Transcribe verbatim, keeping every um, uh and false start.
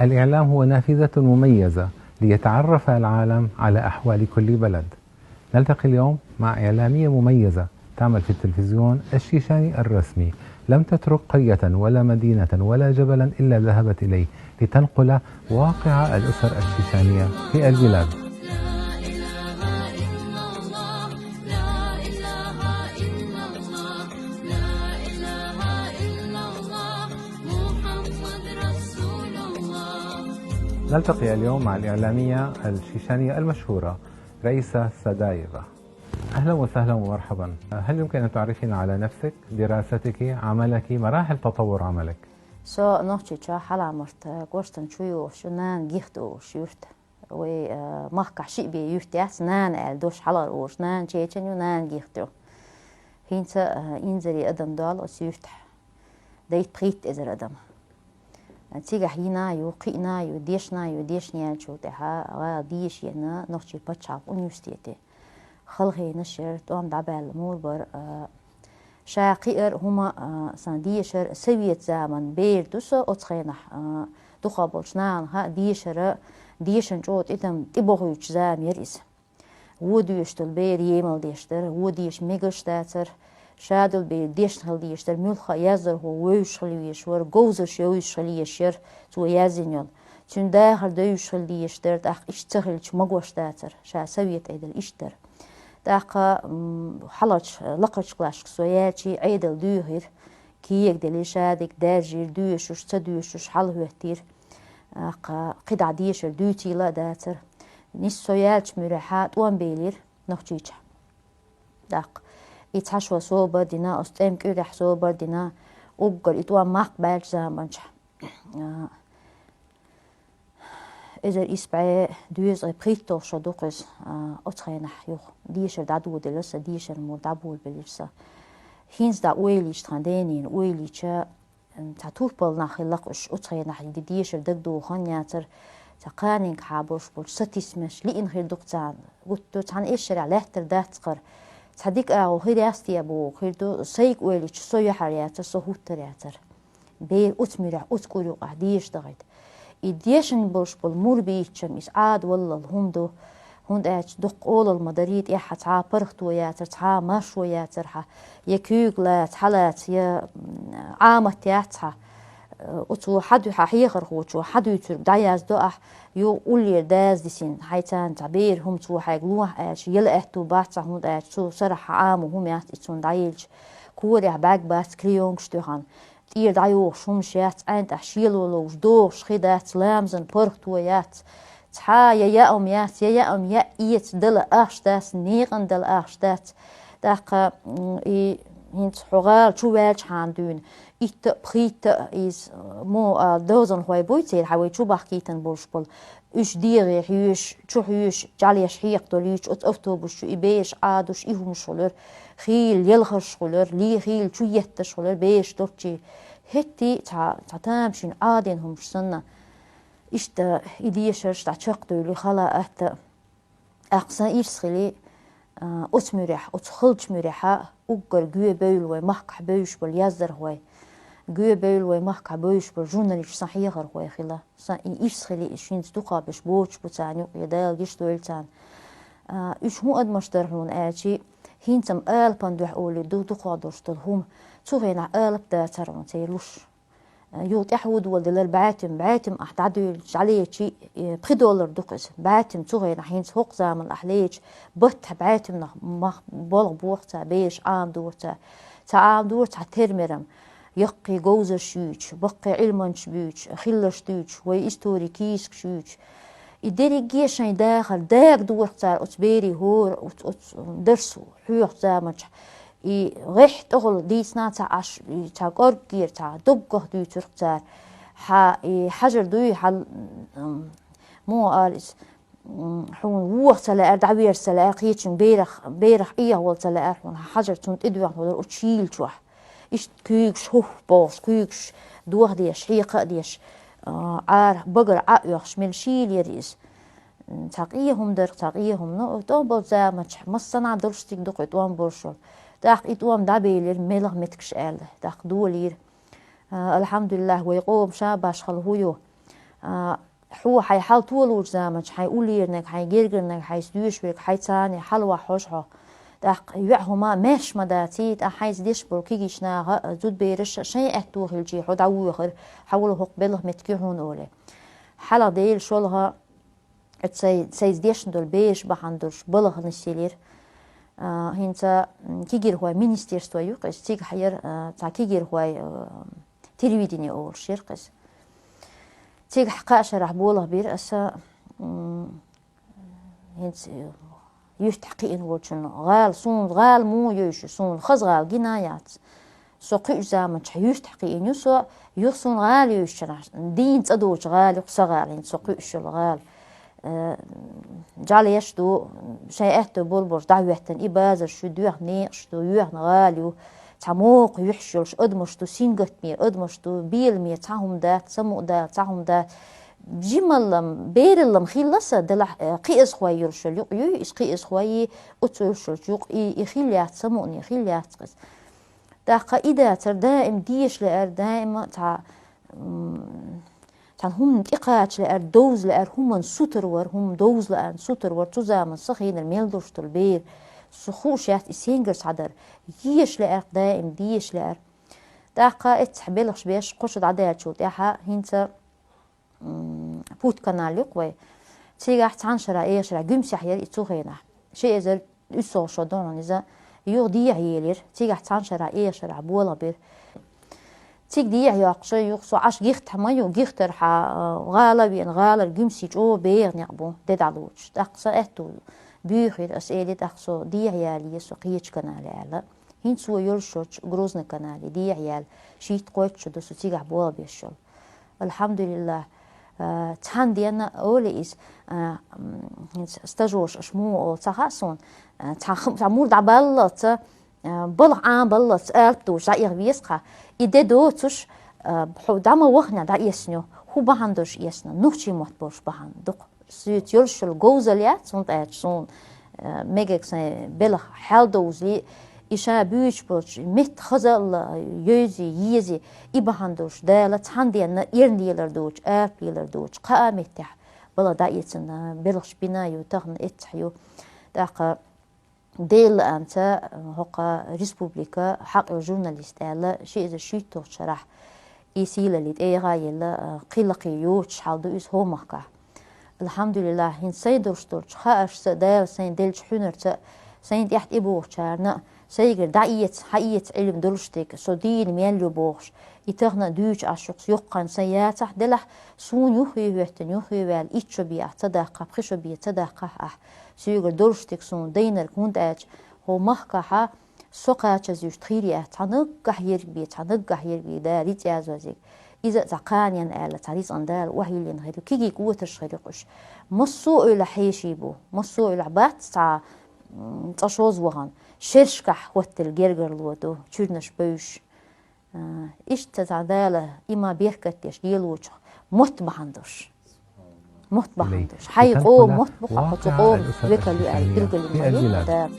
الإعلام هو نافذة مميزة ليتعرف العالم على أحوال كل بلد. نلتقي اليوم مع إعلامية مميزة تعمل في التلفزيون الشيشاني الرسمي. لم تترك قرية ولا مدينة ولا جبلا إلا ذهبت إليه لتنقل واقع الأسر الشيشانية في البلاد. نلتقي اليوم مع الإعلامية الشيشانية المشهورة ريسا سدايفا. أهلا وسهلا ومرحبا. هل يمكن أن تعرفينا على نفسك، دراستك، عملك، مراحل تطور عملك؟ Со Нохчийчоа, Хьалха-Марта гуш, цу чу йолуш ю, нана Гихта олуш юрт. Вай, а, махкахь шиъ бен юрт яц, нана аьлла дош хьалхара олуш. Нана чечен ю, нана Гихта ю. ХӀинца, а, инзаре адам дол оцу юртахь. Дайтта-пхийтта эзар адам. Цигахь йина а ю, кхиъна а ю, дешна а ю, дешна яьллачул тӀаьхьа гӀала деша еана Нохчийн пачхьалкхан университете. Халахетарш яра, тӀом дӀабаьлла мур бара, а, ша кхиар хӀума, а, сан дешар, совет заман бер ду со оцу хенахь, а, дукха болчу нахана хаьа дешара, дешан чӀогӀа тӀе-, тӀебохуьйтуш зама яра иза. Вон доьшуш долу бер емал деш дара, вон деша мегаш дацара, ша долу бер дешна хила дезаш дара, муьлхха а яздархо вевзаш хила везаш вара, говзарш йовзаш хила езаш яра цо яздина йолу. Цуьнан дахар девзаш хила дезаш дара, тӀаккха иштта ца хилча магош дацара, ша совет Ӏедал иштта дара. ТӀаккха, м, хьалхарчу, лакхарчу классашка со яьлча, Ӏедал дуьйхира, кегаделира, шадерг даьржира, доьшуш, ца доьшуш, хьалахӀоьттира. ТӀаккха кхидӀа дешар дуьйцийла а дацара. Нисса со яьллачу муьрехьа тӀом белира Нохчийчохь. ТӀаккха и цхьа шо собар дина, оцу тӀеман кӀирехь собар дина, уггар и тӀом мах баьллачу заманчохь. А, эзар исс бӀе дезткъе пхийтталгӀа шо ду-кх иза, а, оцу хенахь юха дешар дӀадоладелира сан, дешар мур дӀаболабелира сан. ХӀинца дӀа ойла йича, тхан денийна ойла йича, м, цхьа турпал нах хилла-кх уьш, оцу хенахь де-, дешар дагадогӀу хан яцара, цхьа кханенга хьаболуш болчу сатийсамаш лиъна хир ду-кх царна. Гуттар цхьана эшшарехь лаьттар дац-кх хӀара. Цхьа дика агӀо хир яц те боху хир ду, сайга ойла йича, со яхьар яцара, со хӀуттар яцара. Бер оцу муьрехь, оцу кӀур юкъахь деша дахийта. И дешна болуш болу мур бийцича-м, иза Ӏадаваллал хӀума ду, хӀунда аьлча дуккха олалла ма дарий, тӀехь цхьа а паргӀато яцара, цхьа а маршо яцара хьан, я куьйга лаца, хьан лаца, я, м, Ӏамат яц хьан. Оцо хьан дуьхьа хьехархочо хьан дуьйцург дӀаяздо ахь, юха уллера даза дисина, хьайн царна цхьа бер хӀума цо хьайга лохьа аьлча, яла аьтту бац хьан, хӀунда аьлча цо сарахь хьан Ӏамо хӀума яц и цунна дӀаелча, корехь бӀаьрг бац, клеёнкаш тоьхна. ТӀера дӀайохуш хӀумаш яц, ӀаьнтӀахь шело ловш дохуш хи дац, ламазан паргӀато яц. Цхьа а я яа хӀума яц, я яа хӀума яа эца дала ахча дац, некъан дала ахча дац. ТӀаккха, м, и хӀинца хьо гӀала чу ваьлчахьана дуьйна, итт а, пхийтта а иза, мо а, дозанхой буй церан хьан вай чу бахкийтина болуш болу. Уьш дегӀе хьоьжуш, чу хьоьжуш, чӀалеш хьекха долуьйтуш, оцу автобус чу и бераш Ӏадуш, и хӀумаш хуьлура, хийла ялхарш хуьлура, ле хийла чу етташ хуьлура бераш долчий. ХӀетте а цхьа, цхьа тамашийна Ӏадийна хӀумаш санна, иштта и дешарш дӀа чекхдуьйлу хала атта. ТӀаккха сан ирс хили, а, оцу муьрехь, оцу халчу муьрехьа уггар гоьбевлла вай махкахь бевзаш болу яздархой, гоьбевлла вай махкахь бевзаш болу журналисташ сан хьехархой хила. Сан и ирс хили, и шинца дукхахберш боцуш бу царна юкъе, Дала гиш дойла царна. А, уьш хӀун адамаш дара хьуна аьлчи, хӀинца-м алапан дуьхьа олий ду дукхах долуш долу хӀума, цу хенахь алап дацара хьуна церан луш. Юха тӀаьхьа хӀун доладелира бӀаьтим, бӀаьтим ахь дӀадуьйлча, дӀалечи, э, пхи доллар ду-кх иза. БӀаьтим цу хенахь хӀинца хӀокху заманахь ахь леча, баттахь бӀаьтимнах мах болх боху цара, бераш Ӏамадора цара. Ца Ӏамадора цхьа термерам, яккхий говзарш юьйцуш, баккхий Ӏилманчаш буьйцуш, хилларш дуьйцуш, вай историн кийсакаш юьйцуш. И дерриге шайн дахар дагадора цара оцу берийн хӀора, оцу, оцу дарс хьоьхучу заманчохь. И гӀехь тӀехула дийцина ца Ӏаш, и цхьа кӀорггера, цхьа доггах дуьйцура цара. Хьан и хьажар дуй, хьан, м, муха ала иза, м, хьуна воха ца лаьара, дӀаверза ца лаьара, кхечуьнга берах, берах Ӏехавала ца лаьара хьуна, хьан хьажар цунна тӀедоьгӀна хилар оцу шийла чохь. Иштта куьйгаш хӀух бохуш, куьйгаш дохадеш, хьекха а деш, а, Ӏара багара Ӏа а оьхуш, мел шийла яра иза. Цхьа къен хӀума дара, цхьа къен хӀума. Ну, тӀом болчу заманчохь массанхьа долуш стиг ду-кх и тӀом болуш. ТӀаккха и тӀом дӀабелира, мелха меттигаш аьлла, тӀаккха долийра. А, алхьамдулиллахӀ, вай къоман ша башхалла хӀун ю. А, хьо хьай хьал толучу заманчу хьайн уллерниг, хьайн гергарниг, хьайца доьшург, хьайца цхьаьна хьалавахь хьожа хьо. ТӀаккха йоьӀан хӀума маьрша ма даций, тӀаккха хьайца деш болу кегийчу наха, зудбераш шайн аьтто хилчий хьо дӀавоьхура, хьан вала хӀокху белхан меттиг ю хьуна олий. Хьалха Делан шолгӀа, оцу сайн, сайца дешна долу бераш бахьана долуш балханаш елира. А, хӀинца, м, кегийрхой министерство ю-кх иза, цигахь яра, а, цхьа кегийрхой, а, телевидение олуш яра-кх иза. Цигахь кхаа шарахь болх бира аса, м, хӀинца, э, юьртахь кхиъна волчунна гӀала, суна гӀала муха йовзуш ю, суна хаза гӀала гина яц. Со кхуьучу заманчохь юьртахь кхиъна ю со, юха суна гӀала йовзучу хенахь, дийна цӀа доцу гӀала ю-кх сан гӀала, хӀинца со кхуьуш йолу гӀала. Э, жӀаьлеш ду, шайн аьтто болу болуш дӀахӀоьттина, и базарш ю, доьхна некъаш ду, йоьхна гӀала ю, цхьа мокха юьхьаш йолуш адамаш ду, сингаттаме адамаш ду, беламе цхьа хӀума дац, самукъадала цхьа хӀума дац. Жималлам, бераллам хилла сан, делахь, э, кхиазхой йолуш йолу юкъ юй, иза кхиазхой, оцу йолуш йолчу юкъ, и, и хилла яц, самукъане хилла яц-кх иза. ТӀаккха и дацара, даим деша лаьара, даима цхьа, м, цхьана хӀуманна тӀекхача лаьара, довза лаьара, хӀуманна сутара вара, хӀума довза лаьара, сутара вара, цу заманахь сан хенара мел долуш долу бер. Со хууш яц и сенгара схьадар. Еша лаьара, даим деша лаьара. ТӀаккха эццахь белхаш беш, кхо шо дӀадаьллачул тӀаьхьа хӀинца м, Путь-канал ю-кх вай. Цигахь цхьана шарахь, эха шарахь, Гуьмсехь яра и цу хенахь. Ши эзар уьссалгӀа шо ду хьуна иза. Юха дехьа елира. Цигахь цхьана шарахь, эха шарахь болх бира. Цига дехьа йоккхуш, юха со Ӏаш гихтахь ма ю, гихтархьа, а, гӀала а веана, гӀалара Гуьмсе чӀогӀа бегӀа некъ бу, де дӀалоцуш. ТӀаккха сан аьтто буьйхира, ас элира, тӀаккха со дехьа ялае, со кхечу канале аьлла. ХӀинца цо йолуш йолчу Грозный канале дехьа яьлла, шийтта-кхойтта шо ду со цигахь болх беш йолу. Алхьамдулиллахь, а, цхьана денна олу иза, а, м, хӀинца стажерш аша муха олу ца хаьа суна, а, цхьа хам-, цхьа мур дӀабаллалц, а, балха Ӏамабаллалц алапа доцуш дӀаэха веза-кх хьо. И де доцуш, а, хьо дӀа ма вахана дӀаэцна ю, хӀун бахьана долуш эцна, нохчийн мотт болуш бахьана ду-кх. Соьца йолуш йолу говзалла яц, хӀунда аьлча суна, э, мегар сайн белхан хьал довзий, и ша буьйцуш болчу метта хазалла йовзий, езий, и бахьана долуш Дала цхьана денна эрна лелар доцуш, алапа лелар доцуш, кхаа меттехь балха дӀаэцна белхаш бина ю, тахана эццахь ю. ТӀаккха Делан лаамца, хӀокху республика хьакъ йолу журналист аьлла, ши эзар шийтталгӀачу шарахь и сийлалли тӀе яха а елла, кхин лакхе йоцуш хьал ду иза хӀокху махкахь. Алхьамдулиллахь, хӀинца сайн долуш долчу хааршца, Дала сайн деллачу хьуьнарца, сайна тӀаьхьа тӀебогӀучарна, сайгара дӀаэца, хьаэца Ӏилма долуш дерг, со дийна мел ю бохуш, и тахана а дуьйцуш Ӏаш ю-кх, йоккха хан сайн яцахь а делахь, суна юххе хӀоьттина, юххе ваьлла, итт шо бен ахь ца даккхахь, пхи шо бен ца даккхахь ахь, соьгара долуш дерг суна дайнарг, хӀунда аьлча хӀокху махкахьа со кхачаза юьстахь хир яц, цхьа наггахь ерг бен, цхьа наггахь ерг бен Дала рицкъ язъян дерг. Иза а цхьа кханенна аьлла, цхьа рицкъана Дала охьайиллина хир ю, кегийчу отарш хир ю-кх уьш. Массо а эвлахь хьеший бу, массо а эвлахь бац цхьа, м, цкъа-шозза вахана, шерашкахь хӀоттийна гергарло ду, чуьрнаш бевзаш. А, иштта цхьа Дала иман, беркат деш лелочух мотт бахьана долуш. Мотт бахьана долуш. Хьайн къоман мотт бу-кх хьо, цу къоман векал ю аьлла билгалъян ма ю Дала.